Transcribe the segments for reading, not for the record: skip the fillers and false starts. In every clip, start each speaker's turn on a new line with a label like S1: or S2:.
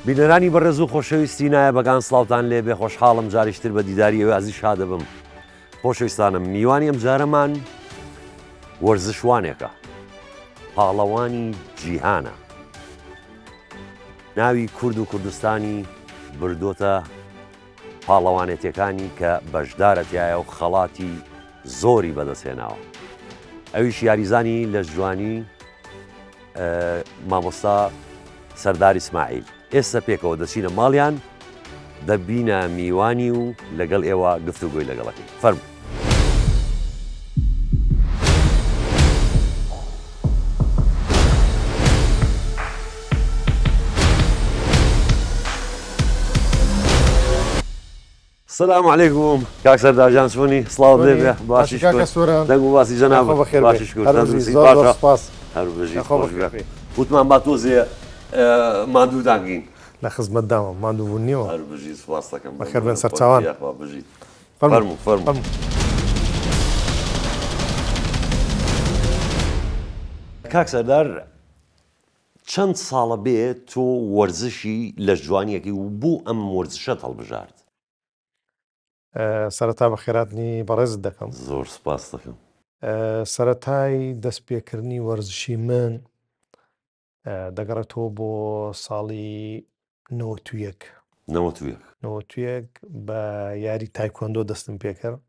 S1: بینەرانی بەڕێز و خۆشەویستی نایابەکان سڵاوتان لێ بێ خۆشحاڵم جاریشتر بە دیداری ئێوە ئازیز شادەبم خۆشەویستانم میوانی ئەم جارەمان وەرزشوانێکە پاڵەوانی جیهانە ناوی کورد و کوردستانی بردۆتە پاڵەوانێتیەکانی کە بەشدارە تیایا و خەڵاتی زۆری بەدەستهێناوە ئەویش یاریزانی لەشجوانی مامۆستا سەردار ئیسماعیل ئێستا پێکەوە دەچینە ماڵیان دەبینە میوانی و لەگەڵ ئێوە گفتوگۆی لەگەڵەکەی فەرموو. سلام علیکم کاک سەردار جان چۆنی سڵاو لێ بێ باشی
S2: کاکە سۆران
S1: دەنگ و باسی جەناب
S2: خۆ بەخێر
S1: باشی شکر
S2: هەر
S1: تەندروستی
S2: زۆر زۆر
S1: باشە
S2: سپاس
S1: هەر بژیت
S2: خۆ
S1: خۆش
S2: بەخێر
S1: بێ
S2: بێ.
S1: وتمان با تۆزێ ماندوو دانگین
S2: لە خزمەت دامە ماندوو نیەوە
S1: هەر بژیت سپاس دەکەم
S2: بەخێر بێن سەرچاوان.
S1: یاخوا بژیت
S2: فەرموو
S1: فەرموو فەرموو
S2: فەرموو.
S1: کاک سەردار چەند ساڵە بێ تۆ وەرزشی لەشجوانیەکەی و بۆ ئەم وەرزشەت هەڵبژارد؟
S2: سەرەتا بەخێراتنی بەڕێزت دەکەم.
S1: زۆر سوپاست دەکەم.
S2: سەرەتای دەستپێکردنی وەرزشی من دەگەڕێتەوە بۆ ساڵی 91.
S1: 91.
S2: 91 بە یاری تایکۆندۆ دەستم پێکرد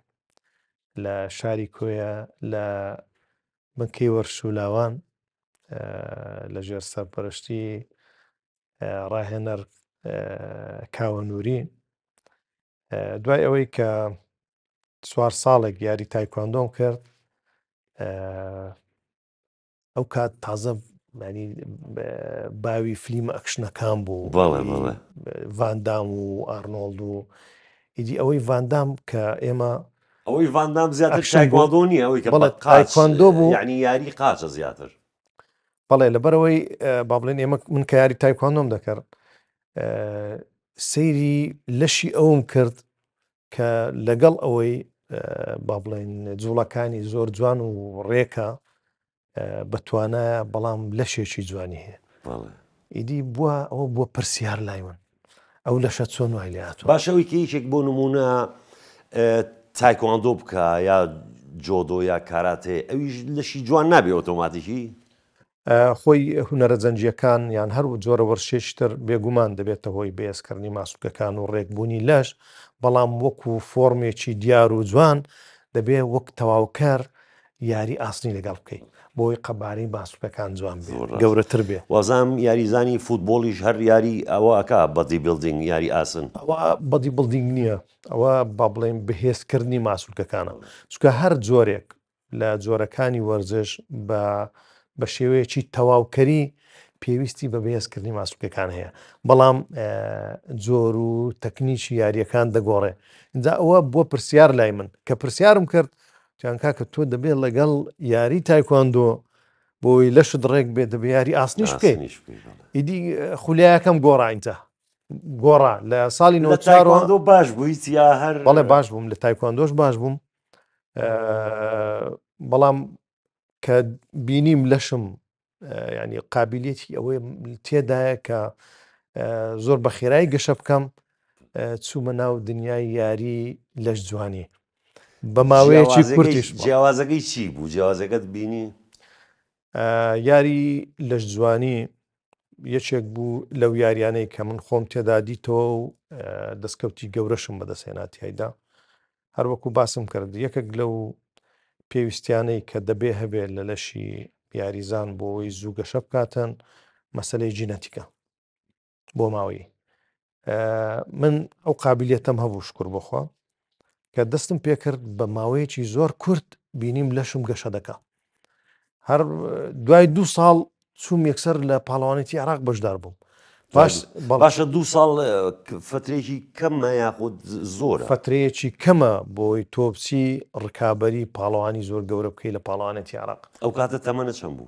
S2: لە شاری کۆیە لە بنکەی وەرش و لاوان لە ژێر سەرپەرشتی ڕاهێنەر کاوە نووری دوای ئەوەی کە چوار ساڵێک یاری تایکواندۆم کرد ئەو کات تازە ینی باوی فلیمە ئەکشنەکان بوو ڤاندام و ئارنۆڵد و ئیدی ئەوەی ڤاندام کە ئێمە
S1: ئەوەی ڤاندام زیاتر تایکواندۆ نییە ئەوەی کە
S2: بەڵێ تایکواندۆ بوو
S1: یعنی یاری قاچە زیاتر
S2: بەڵێ لەبەرەوەی با بڵێن ئێمە من کە یاری تایکواندۆم دەکرد سەیری لەشی ئەوم کرد کە لەگەڵ ئەوەی با بڵێن جوڵەکانی زۆر جوان و ڕێکە بەتوانایە بەڵام لەشێکی جوانی هەیە ئیدی بووە ئەوە بووە پرسیار لای من ئەو لەشە چۆن وای لێ هاتووە
S1: باشە ئەوی کە یەکێک بۆ نمونە تایکواندۆ بکە یا جۆدۆ یا کاراتێ ئەویش لەشی جوان نابێ ئۆتۆماتیکی؟
S2: خۆی هونەرە جەنگییەکان یان هەر جۆرە وەرزشێکی تر بێگومان دەبێتە هۆی بەهێزکردنی ماسولکەکان و ڕێکبوونی لەش، بەڵام وەکو فۆرمێکی دیار و جوان دەبێ وەک تەواوکەر یاری ئاسنی لەگەڵ بکەی بۆی قەبارەی ماسولکەکان جوان بێ گەورەتر بێ.
S1: وازانم یاریزانی فوتبۆڵیش هەر یاری ئەوە ئەکا body building یاری ئاسن.
S2: ئەوە body building نییە ئەوە با بڵێین بەهێزکردنی ماسولکەکانە چونکە هەر جۆرێک لە جۆرەکانی وەرزش بە بە شێوەیەکی تەواوکەری پێویستی بە بەهێزکردنی ماسولکەکان هەیە بەڵام جۆر و تەکنیکی یاریەکان دەگۆڕێ اینجا ئەوە بۆ پرسیار لای من کە پرسیارم کرد جان کاکە تۆ دەبێت لەگەڵ یاری تایکواندۆ بۆی لەشت ڕێک بێت دەبێ یاری ئاسنیش بکەیت ئیدی خولیاکەم گۆڕا اینجا گۆڕا لە ساڵی
S1: لە تایکواندۆ باش بوویت یا هەر
S2: بەڵێ باش بووم لە تایکواندۆش باش بووم بەڵام کە بینیم لەشم ینی قابلیەتی ئەوەی تێدایە کە زۆر بە خێرایی گەشە بکەم چوومە ناو دنیای یاری لەش جوانی بە ماوەیەکی کورتیش
S1: جیاوازەکەی چی بوو جیاوازەکەت بینی
S2: یاری لەش جوانی یەکێک بوو لەو یاریانەی کە من خۆم تێدا دیتەوە و دەستکەوتی گەورەشم بەدەستهێنا تیایدا هەروەکو باسم کرد یەکێک لەو پێویستیانەی کە دەبێ هەبێت لە لەشی یاریزان بۆ ئەوەی زوو گەشە بکاتن مەسلەی جینەتیکە بۆ ماوەی من ئەو قابلیەتەم هەبوو شکر بخوا کە دەستم پێکرد بە ماوەیەکی زۆر کورت بینیم لەشم گەشە دەکا هەر دوای دوو ساڵ چووم یەکسەر لە پاڵەوانێتی عێراق بەشدار بووم
S1: باش باشە دوو ساڵ فترێکی کەمە یاخود زۆرە
S2: فترەیەکی کەمە بۆی تۆ بچی ڕکابەری پاڵەوانی زۆر گەورە بکەی لە پاڵەوانێتی عێراق
S1: ئەو کاتە تەمەنە چەند بوو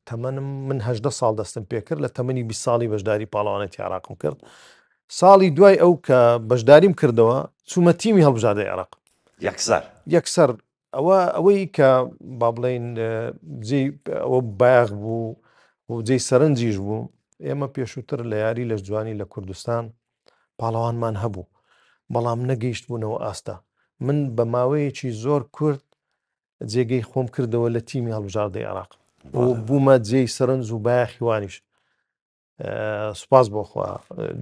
S2: تەمەنم من هەدە ساڵ دەستم پێکرد لە تەمەنی 20 ساڵی بەشداری پاڵەوانێتی عێراقم کرد ساڵی دوای ئەو کە بەشداریم کردەوە چوومە تیمی هەڵبژاردەی عێراق
S1: یەکسەر
S2: یەکسەر ئەوە ئەوەی کە با بڵێین جێی ئەوە بایەخ بوو و جێی سەرنجیش بوو. ئێمە پێشووتر لە یاری لەشجوانی لە کوردستان پاڵەوانمان هەبوو، بەڵام نەگەیشتبوونەوە ئاستە. من بە ماوەیەکی زۆر کورت جێگەی خۆم کردەوە لە تیمی هەڵبژاردەی عێراق و بوومە جێی سەرنج و بایەخی وانیش. سوپاس بۆ خوا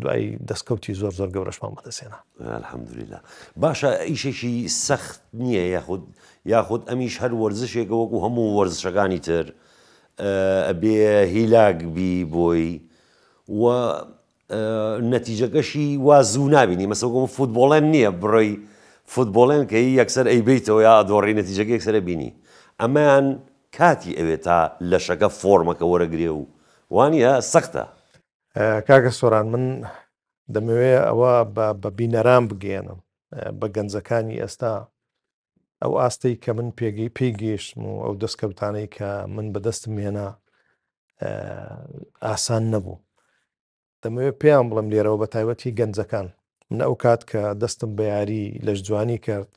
S2: دوای دەستکەوتی زۆر زۆر گەورەشمان بەدەستهێنا.
S1: الحمدللە باشە ئیشێکی سەخت نییە یاخود یاخود ئەمیش هەر وەرزشێکە وەکو هەموو وەرزشەکانی تر ئەبێ هیلاک بی بۆی و نەتیجەکەشی وا زوو نابینی مەسە وەکو فوتبۆڵێن نییە بڕۆی فوتبۆڵێن کە یەکسەر ئەیبیتەوە یا دۆڕی نەتیجەکە یەکسەرە بینی ئەمەیان کاتی ئەوێت تا لەشەکە فۆرمەکە وەرەگرێ و وانیە سەختە.
S2: کاکە سۆران من دەمەوێ ئەوە بە بینەران بگەیەنم بە گەنجەکانی ئێستا ئەو ئاستەی کە من پێگەی پێی گەیشتم و ئەو دەستکەوتانەی کە من بەدەستم هێنا ئاسان نەبوو دەمەوێت پێیان بڵێم لێرەوە بە تایبەتی گەنجەکان من ئەو کات کە دەستم بە یاری لەشجوانی کرد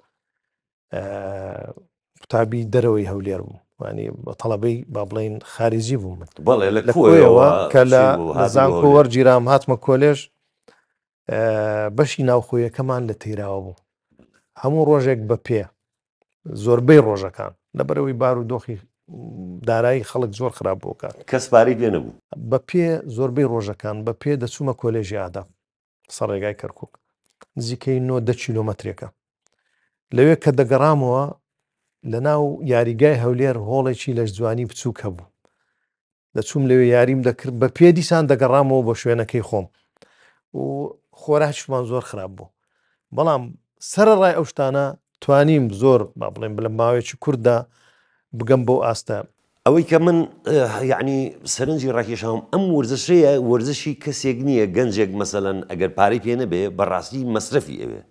S2: قوتابی دەرەوەی هەولێر بوو وانی بە تەڵەبەی با بڵین خارجی بووم من
S1: بەڵێ لە کۆیەوە
S2: کە لە زانکۆ وەرگیرام هاتمە کۆلێژ بەشی ناوخۆیەکەمان لە تەیراوە بوو هەموو ڕۆژێک بە پێ زۆربەی ڕۆژەکان لەبەرەوەی بار و دۆخی دارایی خەڵک زۆر خراپ بۆ کات
S1: کەس پارەی پێ نەبوو.
S2: بە پێ زۆربەی ڕۆژەکان بە پێ دەچوومە کۆلێژی ئاداب سەر ڕێگای کەرکووک نزیکەی نۆ دە کیلۆمەترێکە لەوێ کە دەگەڕامەوە لە ناو یاریگای هەولێر هۆڵێکی لەشجوانی بچووک هەبوو دەچووم لەوێ یاریم دەکرد بە پێ دیسان دەگەڕامەوە بۆ شوێنەکەی خۆم و خۆراکیشمان زۆر خراپ بوو بەڵام سەرەڕای ئەو شتانە توانیم زۆر با بڵێم لە ماوەیەکی کوورتدا بگەم بەو ئاستە.
S1: ئەوەی کە من یەعنی سەرنجی ڕاکێشاوم ئەم وەرزشەیە وەرزشی کەسێک نییە گەنجێک مەسەلەن ئەگەر پارەی پێ نەبێ بەڕاستی مەسرەفی ئەوێ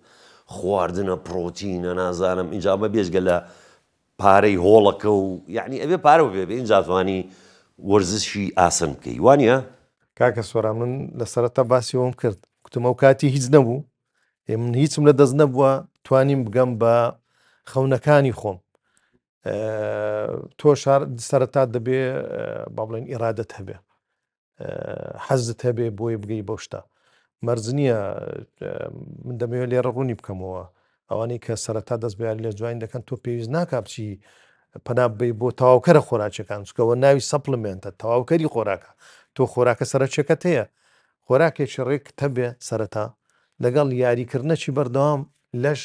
S1: خواردنە پڕۆتینە نازانم ئینجا ئەمە بێجگە لە پارەی هۆڵەکە و یەعنی ئەبێ پارەو پێ بێ ئینجا توانی وەرزشی ئاسن بکەی وانیە؟
S2: کاکە سۆران من لە سەرەتا باسی ئەوەم کرد گوتم ئەو کاتی هیچ نەبوو ئێ من هیچم لە دەست نەبووە توانیم بگەم بە خەونەکانی خۆم تۆ شار سەرەتا دەبێ با بڵێن ئیرادەت هەبێ حەزت هەبێ بۆی بگەی بەو شتە مەرج نییە من دەمەوێت لێرە ڕوونی بکەمەوە ئەوانەی کە سەرەتا دەست بە یاری لە جوین دەکەن تۆ پێویست ناکا بچی پەنا ببەی بۆ تەواوکەرە خۆراکیەکان چکەوە ناوی supplement ە تەواوکەری خۆراکە تۆ خۆراکە سەرەکیەکەت هەیە خۆراکێکی ڕێک هەبێ سەرەتا لەگەڵ یاریکردنەکی بەردەوام لەش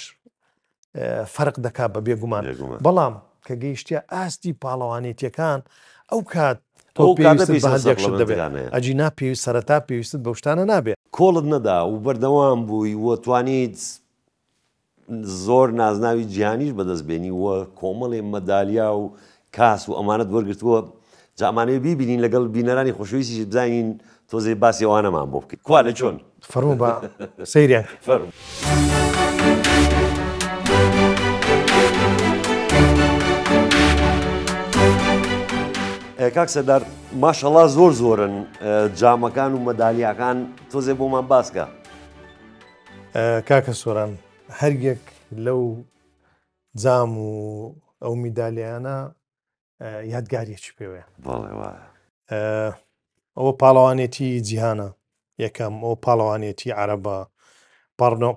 S2: فەرق دەکات بە بێگومان بەڵام کە گەیشتە ئاستی پاڵەوانێتیەکان ئەو کات تۆ پێویستت بە هەندێک شت دەبێت ئەگینا پێویست سەرەتا پێویستت بەو شتانە نابێت.
S1: کۆڵت نەدا و بەردەوام بووی و توانیت زۆر نازناوی جیهانیش بەدەست بێنی و کۆمەڵێ مەدالیا و کاس و ئەمانەت وەرگرتووە جا ئەمانەوێ بیبینین لەگەڵ بینەرانی خۆشەویستیش بزانین تۆزێ باسی ئەوانەمان بۆ بکەیت کوا لە چۆن؟
S2: فەرموو با سەیریان کەین.
S1: فەرموو. کاک سەردار ماشەڵا زۆر زۆرن جامەکان و مەدالیاکان تۆزێ بۆمان باس کە.
S2: کاکە سۆران هەر یەک لەو جام و ئەو میدالیانە یادگاریەکی پێوەیە.
S1: بەڵێ وایە.
S2: ئەوە پاڵەوانێتی جیهانە یەکەم ئەو پاڵەوانێتی عەرەبە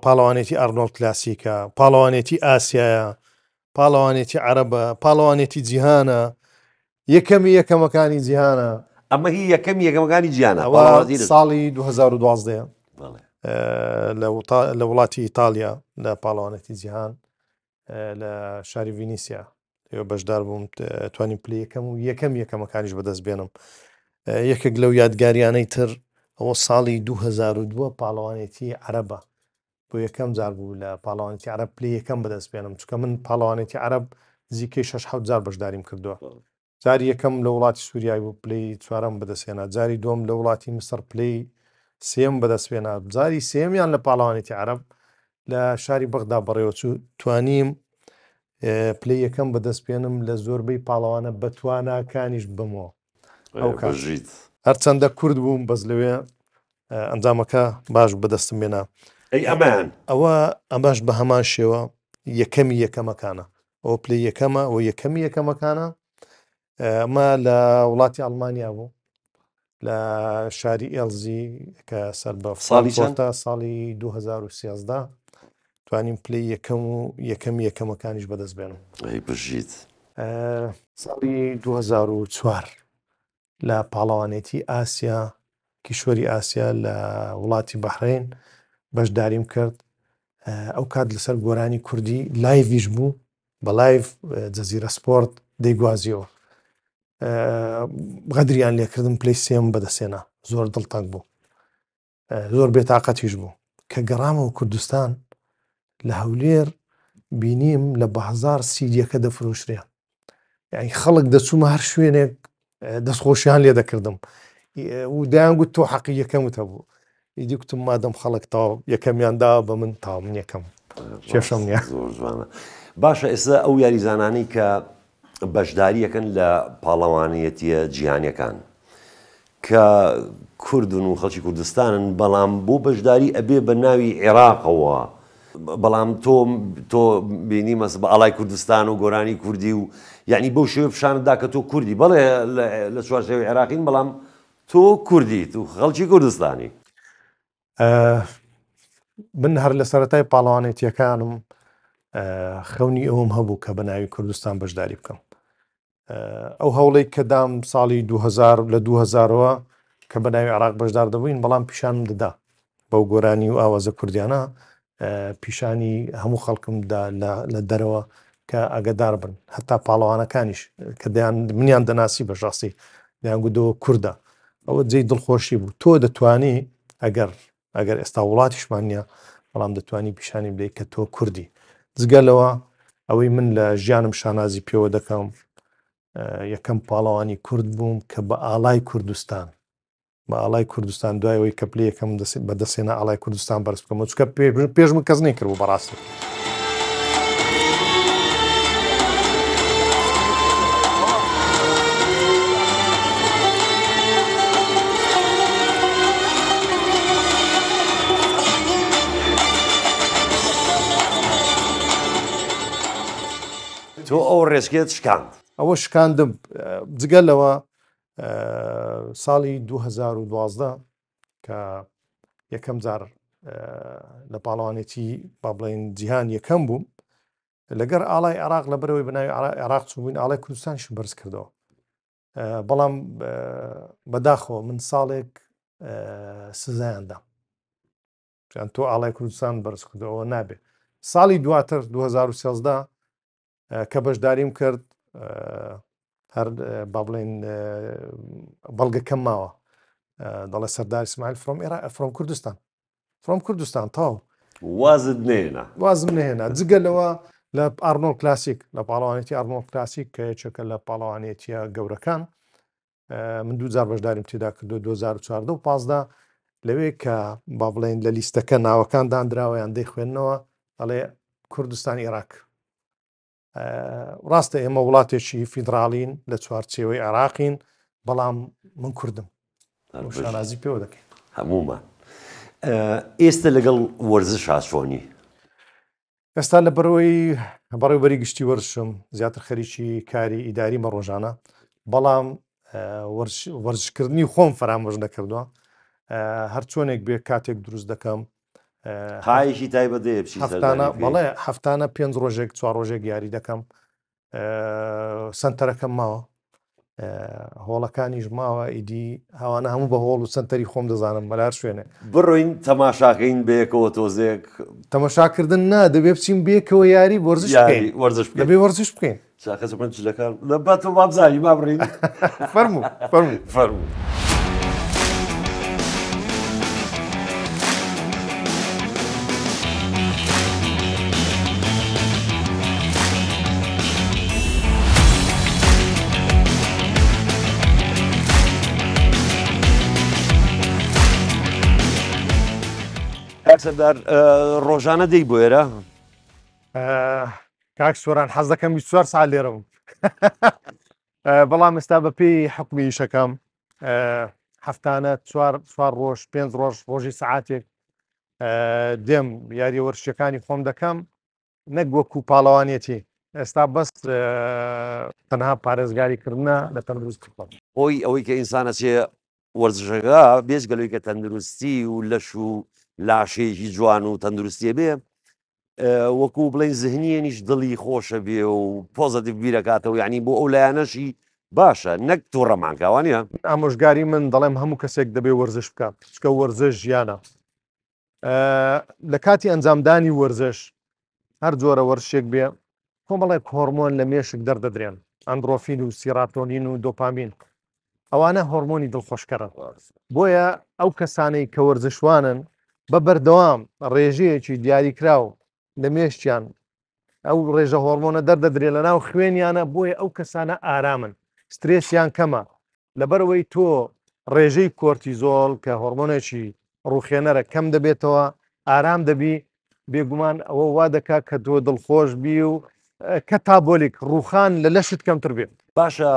S2: پاڵەوانێتی ئەرنۆڵد کلاسیکە پاڵەوانێتی ئاسیایە پاڵەوانێتی عەرەبە پاڵەوانێتی جیهانە یەکەمی یەکەمەکانی جیهانە
S1: ئەمە هی یەکەمی یەکەمەکانی جیهانە
S2: ئەوە ساڵی 2012 لە وڵاتی ئیتالیا لە پاڵەوانێتی جیهان لە شاری ڤینیسیا لەوێ بەشدار بووم توانیم پلی یەکەم و یەکەم یەکەمەکانیش بەدەست بێنم یەکێک لەو یادگاریانەی تر ئەوە ساڵی 2002 پاڵەوانێتی عەرەبە بۆ یەکەم جار بوو لە پاڵەوانێتی عەرەب پلی یەکەم بەدەست بێنم چونکە من پاڵەوانێتی عەرەب نزیکەی 6 حەوت جار بەشداریم کردووە جاری یەکەم لە وڵاتی سووریای بوو پلەی چوارەم بەدەستهێنا، جاری دووەم لە وڵاتی میسڕ پلەی سێیەم بەدەستهێنا، جاری سێیەمیان لە پاڵەوانێتی عەرەب لە شاری بەغدا بەڕێوەچوو، توانیم پلەی یەکەم بەدەست بێنم لە زۆربەی پاڵەوانە بەتواناکانیش بمەوە. ئەو کات
S1: بژیت.
S2: هەرچەندە کورد بووم بەس لەوێ ئەنجامەکە باش بەدەستم بێنا.
S1: ئەی ئەمەیان؟
S2: ئەوە ئەمەش بە هەمان شێوە یەکەمی یەکەمەکانە. ئەوە پلەی یەکەمە ئەوە یەکەمی یەکەمەکانە ئەمە لە وڵاتی ئەڵمانیا بوو. لە شاری ئێڵزی کە سەر بە
S1: ساڵی چەند؟
S2: فڕانکفۆرتە ساڵی 2013 توانیم پلەی یەکەم و یەکەمی یەکەمەکانیش بەدەست بێنم.
S1: ئەی بژیت.
S2: ساڵی 2004 لە پاڵەوانێتی ئاسیا کیشوەری ئاسیا لە وڵاتی بەحرەین بەشداریم کرد ئەو کات لەسەر گۆرانی کوردی live یش بوو بە live جەزیرە سپۆرت دەیگوازیەوە غەدریان لێکردم پلەی سێم بەدەستێنا زۆر دڵتەنگ بوو زۆر بێتاقەتیش بوو کە گەڕامەوە کوردستان لە هەولێر بینیم لە بازار سیدیەکە دەفرۆشرێ یعنی خەڵک دەچوومە هەر شوێنێک دەستخۆشیان لێ دەکردم و دەیان گوت تۆ حەقی یەکەمت هەبوو ئیدی گوتم مادەم خەڵک تاو یەکەمیان دا بە من تاو من یەکەم کێشەم نییە
S1: زۆر جوانە باشە ئێستا ئەو یاریزانانەی کە بەشداریەکەن لە پاڵەوانیەتیە جیهانیەکان کە کوردن و خەڵکی کوردستانن بەڵام بۆ بەشداری ئەبێ بە ناوی عێراقەوە بەڵام تۆ تۆ بینی مەس بە ئاڵای کوردستان و گۆرانی کوردی و یعنی بەو شێوە پیشانت دا کە تۆ کوردی بەڵێ لە چوارچێوەی عێراقین بەڵام تۆ کوردیت و خەڵکی کوردستانی.
S2: من هەر لە سەرەتای پاڵەوانێتیەکانم خەونی ئەوم هەبوو کە بە ناوی کوردستان بەشداری بکەم ئەو هەوڵێک کە دام ساڵی 2000 لە 2000ەوە کە بە ناوی عراق بەشدار دەبووین بەڵام پیشانم دەدا بەو گۆرانی و ئاوازە کوردیانە پیشانی هەموو خەڵکم دا لە دەرەوە کە ئاگدار بن هەتا پاڵەوانەکانیش کە دەیان منیان دەناسی بە ژاسی دەیان گوتەوە کوردە ئەوە جێی دڵخۆشی بوو تۆ دەتوانی ئەگەر ئەگەر ئێستا وڵاتیشمان نییە بەڵام دەتوانی پیشانی بدەیت کە تۆ کوردی جگە لەوە ئەوەی من لە ژیانم شانازی پێوە دەکەم یەکەم پاڵەوانی کورد بووم کە بە ئاڵای کوردستان بە ئاڵای کوردستان دوای ئەوەی کە پلەی یەکەم بەدەستهێنا ئاڵای کوردستان بەرز بکەمەوە چونکە پێش من کەس نەیکردبوو بەڕاستی.
S1: تۆ ئەو ڕێچکەیەت شکاند.
S2: ئەوە شکاندم جگە لەوە ساڵی 2012 کە یەکەم جار لە پاڵەوانێتی با بڵێن جیهان یەکەم بووم لەگەر ئاڵای عراق لە بەرەوەی بەناوی عراق چوبووین ئاڵای کوردستانیشم بەرز کردەوە بەڵام بەداخەوە من ساڵێک سزایان دام یان تۆ ئاڵای کوردستان بەرز کردەوە نابێ ساڵی دواتر 2013 کە بەشداریم کرد هەر با بڵێن بەڵگەکەم ماوە دەڵێ سەردار ئیسماعیل from ئێرا from کوردستان from کوردستان تاو
S1: وازت نێنا
S2: وازم نهێنا جگە لەوە لە ئارنۆڵد کلاسیک لە پاڵەوانێتی ئارنۆڵد کلاسیک کە یەکێکە لە پاڵەوانێتیە گەورەکان من دوو جار بەشداریم تێدا کردو 2014 و 15 لەوێ کە با بڵێن لە لیستەکە ناوەکان دانراوە یان دەیخوێندنەوە ئەڵێ کوردستان ئێراق ڕاستە ئێمە وڵاتێکی فیدراڵین لە چوارچێوەی عێراقین بەڵام من کوردم شانازی پێوە دەکەین
S1: هەموومان ئێستا لەگەڵ وەرزش چۆنی
S2: ئێستا لە بەرەوەی بەڕێوبەری گشتی وەرزشم زیاتر خەریکی کاری ئیداری مە ڕۆژانە بەڵام وەرزشکردنی خۆم فەرامۆش نەکردووە هەر چۆنێک بێ کاتێک دروست دەکەم
S1: قایشی تایبەت دەیە بچی
S2: هەفتانە بەڵێ هەفتانە پێنج ڕۆژێک چوار ڕۆژێک یاری دەکەم سنتەرەکەم ماوە هۆڵەکانیش ماوە ئیدی هەوانە هەموو بە هۆڵ و سنتەری خۆم دەزانم بەلار شوێنێ
S1: بڕۆین تەماشاکەین بەیەکەوە تۆزێک
S2: تەماشاکردن نا دەبێ بچین بێکەوە یاری وەرزش بکەین
S1: وەرزش
S2: دەبێ وەرزش بکەین
S1: چاکەس من جلەکان لە با تۆ وابزانی با بڕین
S2: فەرموو فەرموو
S1: فەرموو. کاک سەردار ڕۆژانە دێی بۆ ئێرە؟
S2: کاک سۆران حەز دەکەم 24 ساعت لێرە بم بەڵام ئێستا بە پێی حکومی ئیشەکەم هەفتانە چوار چوار ڕۆژ پێنج ڕۆژ ڕۆژی سعاتێک دێم یاریە وەرشەکانی خۆم دەکەم نەک وەکو پاڵەوانیەتی ئێستا بەس تەنها پارێزگاری کردنە لە تەندروستی خۆم.
S1: هۆی ئەوەی کە ئینسان ئەچێ. وەرزشەکە بێجگە لەوەی کە تەندروستی و لەش و لاشەیەکی جوان و تەندروستیە بێ وەکو بڵین زهنیەنیش دڵی خۆشە بێ و positive بیرەکاتەوە یعنی بۆ ئەو لایەنەشی باشە نەک تووڕەمان کاوانە
S2: ئامۆژگاری من دەڵێم هەموو کەسێک دەبێ وەرزش بکات چکە وەرزش ژیانە لە کاتی ئەنجامدانی وەرزش هەر جۆرە وەرزشێک بێ کۆمەڵێک هۆرمۆن لە مێشک دەردەدرێن ئەندرۆفین و سیراتۆنین و دۆپامین ئەوانە هۆرمۆنی دڵخۆشکەرن بۆیە ئەو کەسانەی کە وەرزشوانن بە بەردەوام ڕێژەیەکی دیاریکراو لە مێشکیان ئەو ڕێژە هۆرمۆنە دەردەدرێت لە ناو خوێنیانە بۆیە ئەو کەسانە ئارامن سترێسیان کەمە لەبەرئەوەی تۆ ڕێژەی کۆرتیزۆڵ کە هۆرمۆنێکی ڕووخێنەرە کەم دەبێتەوە ئارام دەبی بێگومان ئەوە وا دەکات کە تۆ دڵخۆش بی و catabolic ڕووخان لە لەشت کەمتر بێت.
S1: باشە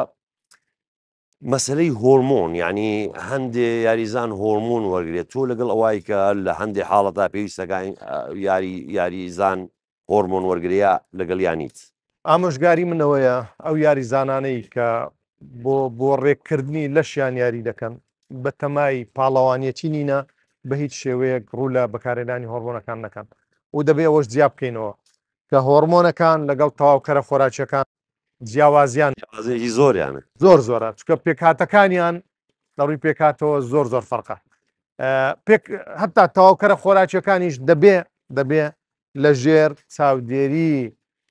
S1: مەسەلەی هۆرمۆن یعنی هەندێ یاریزان هۆرمۆن وەرگێت تۆ لەگەڵ ئەوای کە لە هەندێ حاڵەتا پێویستەکە یاری یاریزان هۆرمۆن وەرگریا لەگەڵ یانیت.
S2: ئامۆژگاری من ئەوەیە ئەو یاریزانانەی کە بۆ بۆ ڕێککردنی لەشیان یاری دەکەن بەتەمای پاڵەوانیەتی نینە بە هیچ شێوەیەک ڕوو لە بەکارهێنانی هۆرمۆنەکان نەکەن و دەبێ ئەوەش جیا بکەینەوە کە هۆرمۆنەکان لەگەڵ تەواوکەرە خۆراکیەکان جیاوازیان
S1: جیاوازیەکی زۆریانە.
S2: زۆر زۆرە چونکە پێکهاتەکانیان لە ڕووی پێکهاتەوە زۆر زۆر فەرقە پێک هەتا تەواوکەرە خۆراکیەکانیش دەبێ دەبێ لە ژێر چاودێری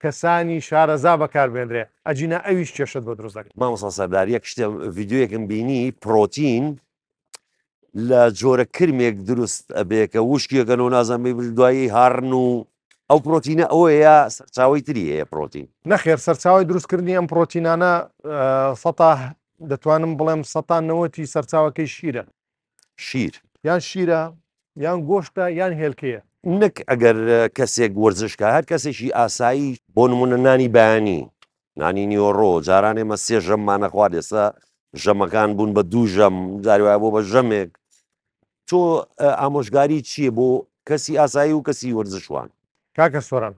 S2: کەسانی شارەزا بەکاربێنرێ ئەگینا ئەویش کێشەت بۆ دروست دەکات.
S1: مامۆستا سەردار یەک شتێ ڤیدیۆیەکم بینی پرۆتین لە جۆرە کرمێک دروست ئەبێ کە وشکیەکەن و نازانم دوایی هاڕن و ئەو پرۆتینە ئەوەیە سەرچاوی تری هەیە پرۆتین؟
S2: نەخێر سەرچاوی دروستکردنی ئەم پرۆتینانە سەتا دەتوانم بڵێم سەتا نەوەتی سەرچاوەکەی شیرە.
S1: شیر.
S2: یان شیرە یان گۆشتە یان هێلکەیە.
S1: نەک ئەگەر کەسێک وەرزش کا هەر کەسێکی ئاسایی بۆ نمونە نانی بەیانی نانی نیوەڕۆ جاران ئێمە سێ ژەممان ئەخوارد ئێستا ژەمەکان بوون بە دوو ژەم جاری وایە بۆ بە ژەمێک تۆ ئامۆژگاری چییە بۆ کەسی ئاسایی و کەسی وەرزشوان؟
S2: کاکە سۆران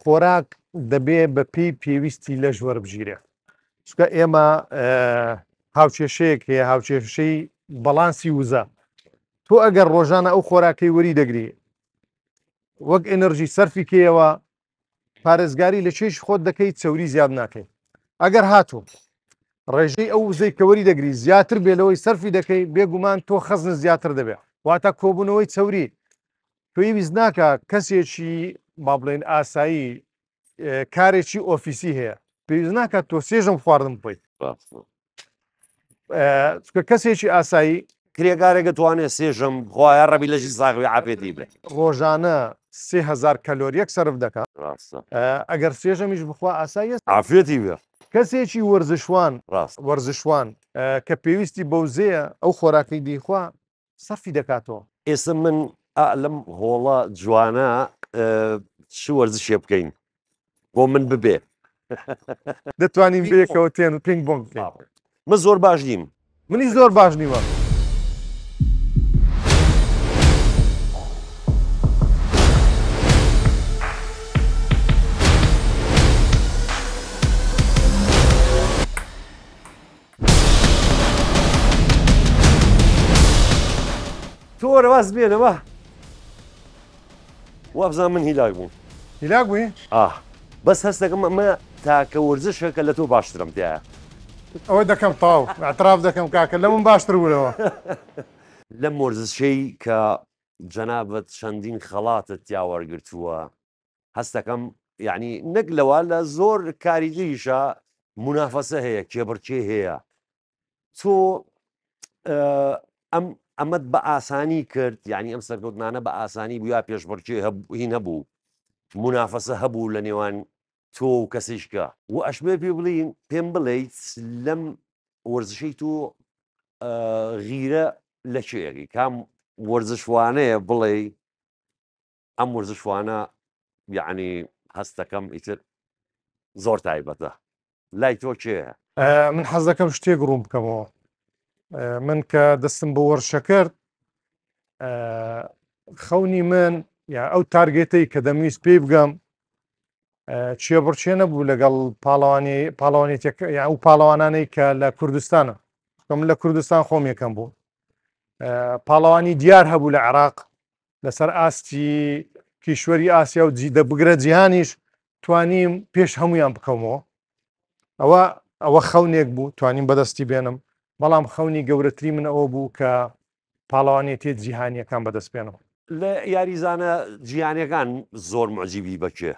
S2: خۆراک دەبێ بە پێی پێویستی لەش وەربگیرێ چونکە ئێمە هاوکێشەیەک هەیە هاوکێشەی بەڵانسی وزە تۆ ئەگەر ڕۆژانە ئەو خۆراکەی وەری دەگری وەک ئەنرژی سەرفی کەیەوە پارێزگاری لە کێش خۆت دەکەی چەوری زیاد ناکەی ئەگەر هاتوو ڕێژەی ئەو وزەی کەوەری دەگری زیاتر بێ لەوەی سەرفی دەکەی بێگومان تۆ خەزن زیاتر دەبێت واتە کۆبوونەوەی چەوری پێویست ناکا کەسێکی با بڵێن ئاسایی کارێکی ئۆفیسی هەیە پێویست ناکات تۆ سێژم خواردن بخۆیت چونکە کەسێکی ئاسایی
S1: کرێکارێک توانێت سێژم بخوا ڕەبی لەشی ساغ بێ عافێتی بێ
S2: ڕۆژانە 3000 کەلۆریەک سەرف دەکات
S1: ڕاستە
S2: ئەگەر سێژەمیش بخوا ئاساییە
S1: عافێتی بێ
S2: کەسێکی وەرزشوان
S1: ڕاست
S2: وەرزشوان کە پێویستی بەوزەیە ئەو خۆراکەی دیخوا سەرفی دەکاتەوە.
S1: ئێستا من ئا لەم هۆڵە جوانە چ وەرزشێ بکەین بۆ من ببێ.
S2: دەتوانین بەیەکەوە تێن پینگ بۆنگ بکەین.
S1: من زۆر باش نیم.
S2: منیش زۆر باش نیمە.
S1: تۆ وەرە واز بێنە وا وابزانم من هیلاک بووم
S2: هیلاک بووی؟
S1: ئاه بەس هەست دەکەم ئەمە تاکە وەرزشە کە لە تۆ باشترم تایە
S2: ئەوە دەکەم تەواو اعتراف دەکەم کاکە لە من باشتر بوونەوە
S1: لەم وەرزشەی کە جەنابت چەندین خەڵاتت تیا وەرگرتووە هەستەکەم یعنی نەک لەوە لە زۆر کاری تریشە منافەسە هەیە کێبڕکێ هەیە تۆ ئەم ئەمەت بە ئاسانی کرد یعنی ئەم سەرکەوتنانە بە ئاسانی بوو یا پێشبڕکێ هی نەبوو منافەسە هەبوو لە نێوان تۆ و کەسیشکە و ئەشمێ پێ بڵین پێم بڵیت لەم وەرزشەی تۆ غیرە لە کێیەکەی کام وەرزشوانەیە بڵێ ئەم وەرزشوانە یعنی هەستەکەم ئیتر زۆر تایبەتە لای تۆ کێیە؟
S2: من حەز دەکەم شتێک ڕوون بکەمەوە من کە دەستم بۆ وەرشە کرد خەونی من یا ئەو target ەی کە دەمویست پێی بگەم چێبڕچێ نەبوو لەگەڵ پاڵەوانی پاڵەوانێتەکە یا ئەو پاڵەوانانەی کە لە کوردستانە من لە کوردستان خۆم یەکەم بوو. پاڵەوانی دیار هەبوو لە عێراق لەسەر ئاستی کیشوەری ئاسیا و جیدە بگرە جیهانیش توانیم پێش هەمویان بکەمەوە ئەوە ئەوە خەونێک بوو توانیم بەدەستی بێنم بەڵام خەونی گەورەتری من ئەوە بوو کە پاڵەوانێتیە جیهانیەکان بەدەست بێنم.
S1: لە یاریزانە جیهانیەکان زۆر موعجیبی بە کێ؟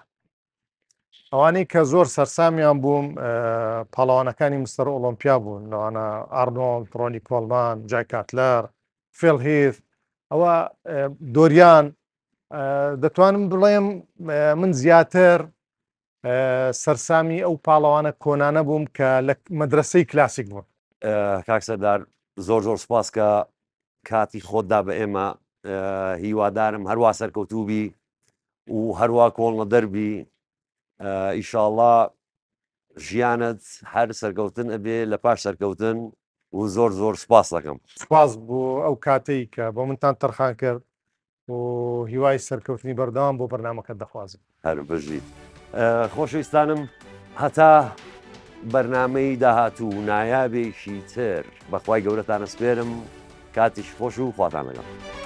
S2: ئەوانەی کە زۆر سەرسامیان بووم پاڵەوانەکانی مستەر ئۆڵۆمپیا بوون لەوانە ئارنۆڵد، ڕۆنی کۆڵمان، جای کاتلەر، فێل هیث، ئەوە دۆریان دەتوانم بڵێم من زیاتر سەرسامی ئەو پاڵەوانە کۆنانە بووم کە لە مەدرەسەی کلاسیک بوون.
S1: کاک سەردار زۆر زۆر سپاس کە کاتی خۆت دا بە ئێمە هیوادارم هەروا سەرکەوتوو بی و هەروا کۆڵنەدەر بی ئیشاڵا ژیانت هەر سەرکەوتن ئەبێ لە پاش سەرکەوتن و زۆر زۆر سپاس دەکەم.
S2: سپاس بۆ ئەو کاتەی کە بۆ منتان تەرخان کرد و هیوای سەرکەوتنی بەردەوام بۆ بەرنامەکەت دەخوازم.
S1: هەر بژیت خۆشەویستانم هەتا بەرنامەی داهاتوو نایابێکی تر بەخوای گەورەتان ئەسپێرم کاتیش خۆش و خواتان لەگەڵ.